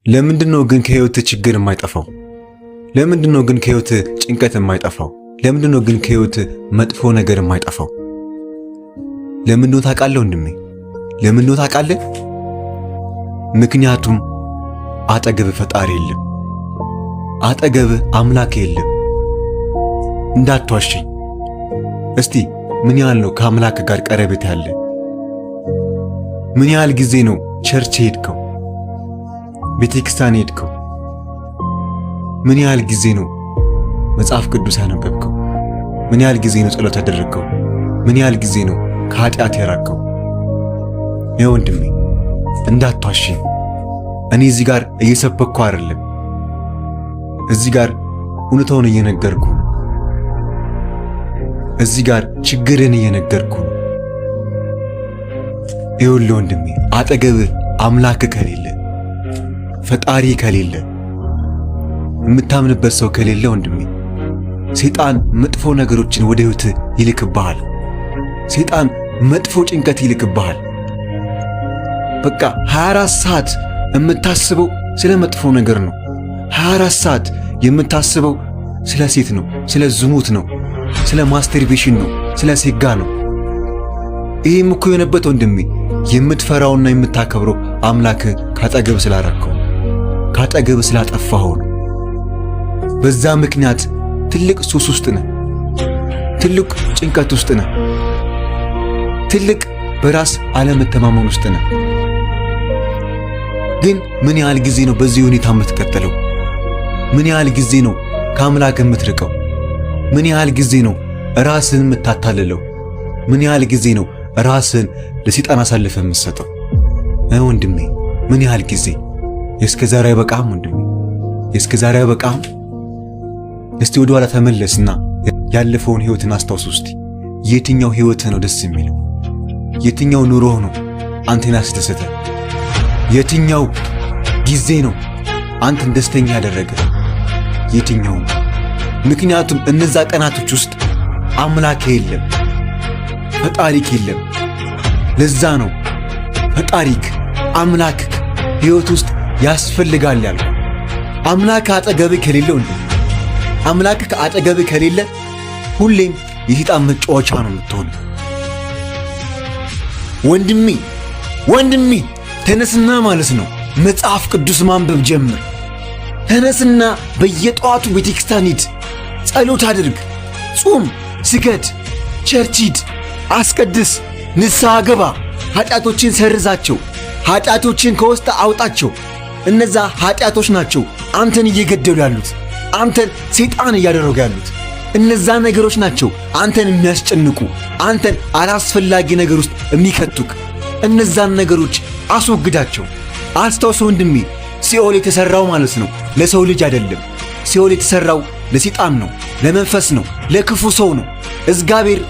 ለምንድን ነው ግን ከህይወት ችግር የማይጠፋው? ለምንድን ነው ግን ከህይወት ጭንቀት የማይጠፋው? ለምንድን ነው ግን ከህይወት መጥፎ ነገር የማይጠፋው? ለምን ነው ታውቃለህ ወንድሜ? ለምን ነው ታውቃለህ? ምክንያቱም አጠገብህ ፈጣሪ የለም፣ አጠገብህ አምላክ የለም። እንዳትዋሸኝ እስቲ። ምን ያህል ነው ከአምላክ ጋር ቀረቤታ ያለ? ምን ያህል ጊዜ ነው church ሄድከው? ቤተክርስቲያን ሄድከው? ምን ያህል ጊዜ ነው መጽሐፍ ቅዱስ ያነበብከው? ምን ያህል ጊዜ ነው ጸሎት ያደረግከው? ምን ያህል ጊዜ ነው ከኃጢአት የራቅከው? ይኸው ወንድሜ፣ እንዳትዋሸኝ። እኔ እዚህ ጋር እየሰበኩ አይደለም። እዚህ ጋር እውነታውን እየነገርኩ ነው። እዚህ ጋር ችግርን እየነገርኩ ነው። ይኸውልህ ወንድሜ፣ አጠገብህ አምላክ ከሌለ፣ ፈጣሪ ከሌለ፣ የምታምንበት ሰው ከሌለ ወንድሜ፣ ሰይጣን መጥፎ ነገሮችን ወደ ህይወትህ ይልክብሃል። ሰይጣን መጥፎ ጭንቀት ይልክብሃል። በቃ 24 ሰዓት የምታስበው ስለ መጥፎ ነገር ነው። 24 ሰዓት የምታስበው ስለ ሴት ነው፣ ስለ ዝሙት ነው፣ ስለ masturbation ነው፣ ስለ ሴጋ ነው። ይህም እኮ የሆነበት ወንድሜ፣ የምትፈራውና የምታከብረው አምላክ ካጠገብ ስላራከው፣ ካጠገብ ስላጠፋኸው ነው። በዛ ምክንያት ትልቅ ሱስ ውስጥ ነህ፣ ትልቅ ጭንቀት ውስጥ ነህ፣ ትልቅ በራስ አለመተማመን ውስጥ ነህ። ግን ምን ያህል ጊዜ ነው በዚህ ሁኔታ የምትቀጥለው? ምን ያህል ጊዜ ነው ከአምላክ የምትርቀው? ምን ያህል ጊዜ ነው ራስህን የምታታልለው? ምን ያህል ጊዜ ነው ራስህን ለሰይጣን አሳልፈህ የምትሰጠው? ወንድሜ፣ ምን ያህል ጊዜ? የእስከ ዛሬ አይበቃም ወንድሜ? የእስከ ዛሬ አይበቃም? እስቲ ወደ ኋላ ተመለስና ያለፈውን ህይወትን አስታውስ እስቲ። የትኛው ህይወትህ ነው ደስ የሚለው? የትኛው ኑሮህ ነው አንተን ያስደሰተ? የትኛው ጊዜ ነው አንተን ደስተኛ ያደረገ? የትኛው? ምክንያቱም እነዛ ቀናቶች ውስጥ አምላክ የለም፣ ፈጣሪክ የለም። ለዛ ነው ፈጣሪክ፣ አምላክክ ህይወት ውስጥ ያስፈልጋል ያልኩ። አምላክ አጠገብህ ከሌለው እንዴ፣ አምላክክ አጠገብህ ከሌለ ሁሌም የሰይጣን መጫወቻ ነው የምትሆነው። ወንድሜ፣ ወንድሜ፣ ተነስና ማለት ነው መጽሐፍ ቅዱስ ማንበብ ጀምር። ተነስና በየጠዋቱ ቤተክርስቲያን ሂድ፣ ጸሎት አድርግ፣ ጹም፣ ስገድ፣ church ሂድ፣ አስቀድስ፣ ንስሐ ግባ፣ ኃጢአቶችን ሰርዛቸው፣ ኃጢአቶችን ከውስጥ አውጣቸው። እነዛ ኃጢአቶች ናቸው አንተን እየገደሉ ያሉት፣ አንተን ሰይጣን እያደረጉ ያሉት። እነዛ ነገሮች ናቸው አንተን የሚያስጨንቁ፣ አንተን አላስፈላጊ ነገር ውስጥ የሚከቱክ። እነዛን ነገሮች አስወግዳቸው። አስታውስ ወንድሜ፣ ሲኦል የተሠራው ማለት ነው ለሰው ልጅ አይደለም። ሲኦል የተሠራው ለሰይጣን ነው፣ ለመንፈስ ነው፣ ለክፉ ሰው ነው። እግዚአብሔር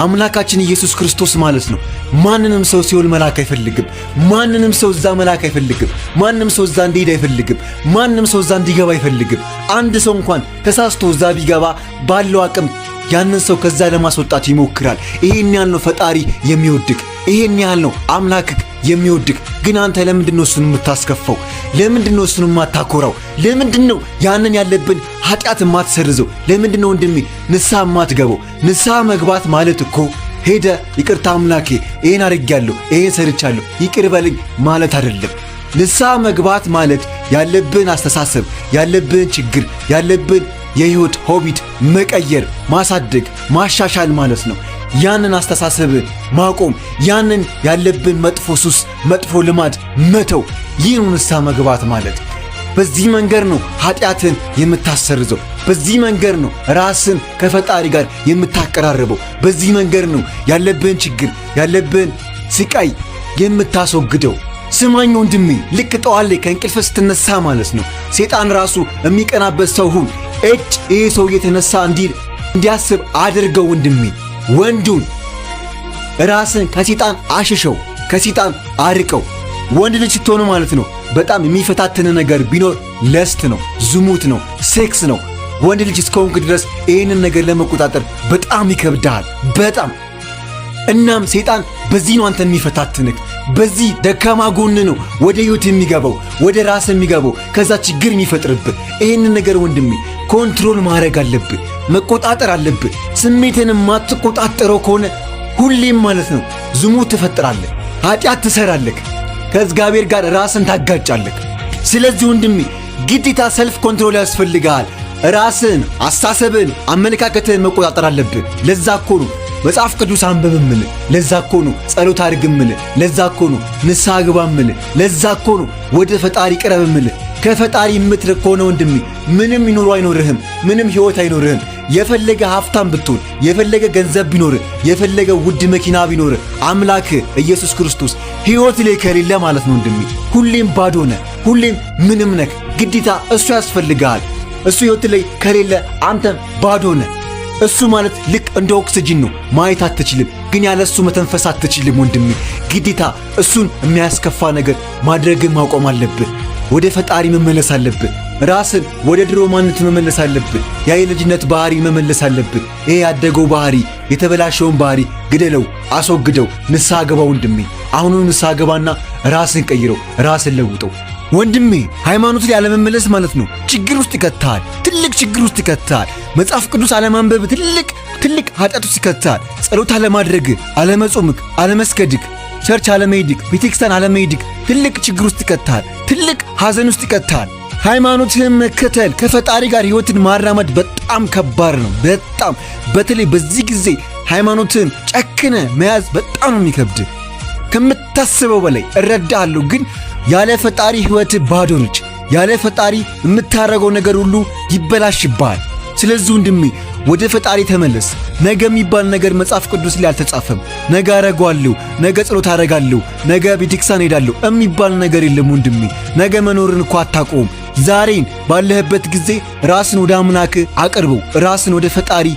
አምላካችን ኢየሱስ ክርስቶስ ማለት ነው ማንንም ሰው ሲኦል መላክ አይፈልግም። ማንንም ሰው እዛ መላክ አይፈልግም። ማንም ሰው እዛ እንዲሄድ አይፈልግም። ማንም ሰው እዛ እንዲገባ አይፈልግም። አንድ ሰው እንኳን ተሳስቶ እዛ ቢገባ ባለው አቅም ያንን ሰው ከዛ ለማስወጣት ይሞክራል። ይሄን ያህል ነው ፈጣሪ የሚወድክ፣ ይሄን ያህል ነው አምላክክ የሚወድክ። ግን አንተ ለምንድን ነው እሱን የምታስከፋው? ለምንድን ነው እሱን የማታኮራው? ለምንድን ነው ያንን ያለብን ኃጢአት የማትሰርዘው? ለምንድን ነው ወንድሜ ንስሐ የማትገባው? ንስሐ መግባት ማለት እኮ ሄደ ይቅርታ አምላኬ፣ ይሄን አድርጌያለሁ፣ ይሄን ሰርቻለሁ፣ ይቅር በለኝ ማለት አይደለም። ንስሐ መግባት ማለት ያለብን አስተሳሰብ፣ ያለብን ችግር፣ ያለብን የህይወት habit መቀየር፣ ማሳደግ፣ ማሻሻል ማለት ነው። ያንን አስተሳሰብ ማቆም፣ ያንን ያለብን መጥፎ ሱስ፣ መጥፎ ልማድ መተው፣ ይህ ነው ንስሐ መግባት ማለት። በዚህ መንገድ ነው ኃጢአትን የምታሰርዘው። በዚህ መንገድ ነው ራስን ከፈጣሪ ጋር የምታቀራርበው። በዚህ መንገድ ነው ያለብህን ችግር፣ ያለብህን ስቃይ የምታስወግደው። ስማኝ ወንድሜ፣ ልክ ጠዋት ላይ ከእንቅልፍ ስትነሳ ማለት ነው ሴጣን ራሱ የሚቀናበት ሰው ሁን። እጭ፣ ይህ ሰው እየተነሳ እንዲል እንዲያስብ አድርገው ወንድሜ። ወንዱን ራስን ከሴጣን አሽሸው፣ ከሴጣን አርቀው። ወንድ ልጅ ስትሆኑ ማለት ነው በጣም የሚፈታትን ነገር ቢኖር lust ነው፣ ዝሙት ነው፣ ሴክስ ነው። ወንድ ልጅ እስከሆንክ ድረስ ይህንን ነገር ለመቆጣጠር በጣም ይከብድሃል፣ በጣም። እናም ሰይጣን በዚህ ነው አንተን የሚፈታትንክ። በዚህ ደካማ ጎን ነው ወደ ህይወት የሚገባው፣ ወደ ራስ የሚገባው፣ ከዛ ችግር የሚፈጥርብህ። ይህንን ነገር ወንድሜ control ማድረግ አለብህ፣ መቆጣጠር አለብህ። ስሜትን የማትቆጣጠረው ከሆነ ሁሌም ማለት ነው ዝሙት ትፈጥራለህ፣ ኃጢአት ትሰራለህ፣ ከእግዚአብሔር ጋር ራስን ታጋጫለህ። ስለዚህ ወንድሜ ግዴታ self control ያስፈልግሃል። ራስን፣ አስተሳሰብን፣ አመለካከትህን መቆጣጠር አለብህ። ለዛ እኮ ነው መጽሐፍ ቅዱስ አንብብ እምልህ። ለዛ እኮ ነው ጸሎት አድርግ እምልህ። ለዛ እኮ ነው ንስሐ ግባ እምልህ። ለዛ እኮ ነው ወደ ፈጣሪ ቅረብ እምልህ። ከፈጣሪ የምትርቅ ከሆነ ወንድሜ ምንም ይኑሮ አይኖርህም፣ ምንም ሕይወት አይኖርህም። የፈለገ ሀብታም ብትሆን፣ የፈለገ ገንዘብ ቢኖርህ፣ የፈለገ ውድ መኪና ቢኖርህ፣ አምላክህ ኢየሱስ ክርስቶስ ሕይወት ላይ ከሌለ ማለት ነው ወንድሜ ሁሌም ባዶ ነህ፣ ሁሌም ምንም ነህ። ግዴታ እሱ ያስፈልግሃል። እሱ ሕይወት ላይ ከሌለ አንተም ባዶ ነህ። እሱ ማለት ልክ እንደ ኦክስጂን ነው። ማየት አትችልም፣ ግን ያለ እሱ መተንፈስ አትችልም ወንድሜ። ግዴታ እሱን የሚያስከፋ ነገር ማድረግን ማቆም አለብህ። ወደ ፈጣሪ መመለስ አለብህ። ራስን ወደ ድሮ ማንነት መመለስ አለብህ። ያ የልጅነት ባህሪ መመለስ አለብህ። ይሄ ያደገው ባህሪ፣ የተበላሸውን ባህሪ ግደለው፣ አስወግደው። ንስሐ ግባ ወንድሜ። አሁኑኑ ንስሐ ግባና ራስን ቀይረው፣ ራስን ለውጠው ወንድሜ። ሃይማኖት ላይ አለመመለስ ማለት ነው ችግር ውስጥ ይከትሃል። ትልቅ ችግር ውስጥ ይከትሃል። መጽሐፍ ቅዱስ አለማንበብ ትልቅ ትልቅ ኃጢአት ውስጥ ይከትሃል። ጸሎት አለማድረግ፣ አለመጾምክ፣ አለመስገድክ፣ church አለመሄድክ፣ ቤተክርስቲያን አለመሄድክ ትልቅ ችግር ውስጥ ይከትሃል። ትልቅ ሐዘን ውስጥ ይከትሃል። ሃይማኖትህን መከተል፣ ከፈጣሪ ጋር ሕይወትን ማራመድ በጣም ከባድ ነው። በጣም በተለይ በዚህ ጊዜ ሃይማኖትህን ጨክነ መያዝ በጣም ነው የሚከብድ ከምታስበው በላይ። እረዳለሁ፣ ግን ያለ ፈጣሪ ሕይወት ባዶ ነች። ያለ ፈጣሪ የምታደርገው ነገር ሁሉ ይበላሽብሃል። ስለዚህ ወንድሜ ወደ ፈጣሪ ተመለስ። ነገ የሚባል ነገር መጽሐፍ ቅዱስ ላይ አልተጻፈም። ነገ አረገዋለሁ፣ ነገ ጸሎት አረጋለሁ፣ ነገ ቤተክርስቲያን ሄዳለሁ የሚባል ነገር የለም ወንድሜ። ነገ መኖርን እኮ አታውቀውም። ዛሬን ባለህበት ጊዜ ራስን ወደ አምላክ አቅርበው፣ ራስን ወደ ፈጣሪ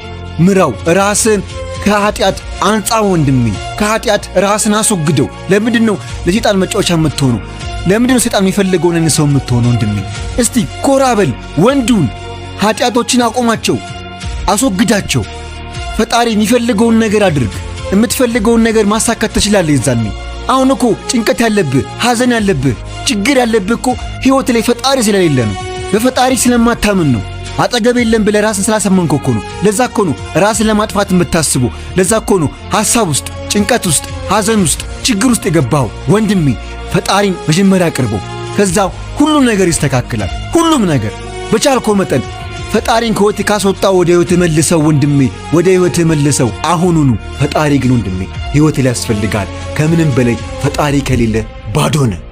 ምራው፣ ራስን ከኃጢአት አንጻ ወንድሜ። ከኃጢአት ራስን አስወግደው። ለምንድን ነው ለሰይጣን መጫወቻ የምትሆነው? ለምንድን ነው ሰይጣን የሚፈልገውን ሰው የምትሆነው? ወንድሜ እስቲ ኮራ በል፣ ወንዱን ኃጢአቶችን አቆማቸው፣ አስወግዳቸው። ፈጣሪ የሚፈልገውን ነገር አድርግ። የምትፈልገውን ነገር ማሳካት ትችላለህ የዛኔ። አሁን እኮ ጭንቀት ያለብህ፣ ሐዘን ያለብህ፣ ችግር ያለብህ እኮ ሕይወት ላይ ፈጣሪ ስለሌለ ነው። በፈጣሪ ስለማታምን ነው። አጠገብ የለም ብለህ ራስን ስላሰመንከው እኮ ነው። ለዛ እኮ ነው ራስን ለማጥፋት የምታስበው። ለዛ እኮ ነው ሐሳብ ውስጥ፣ ጭንቀት ውስጥ፣ ሐዘን ውስጥ፣ ችግር ውስጥ የገባኸው። ወንድሜ ፈጣሪን መጀመሪያ አቅርበው። ከዛ ሁሉም ነገር ይስተካከላል። ሁሉም ነገር በቻልከው መጠን ፈጣሪን ከሕይወት ካስወጣው ወደ ሕይወት መልሰው ወንድሜ፣ ወደ ሕይወት መልሰው አሁኑኑ። ፈጣሪ ግን ወንድሜ ሕይወት ላይ ያስፈልጋል። ከምንም በላይ ፈጣሪ ከሌለ ባዶ ነህ።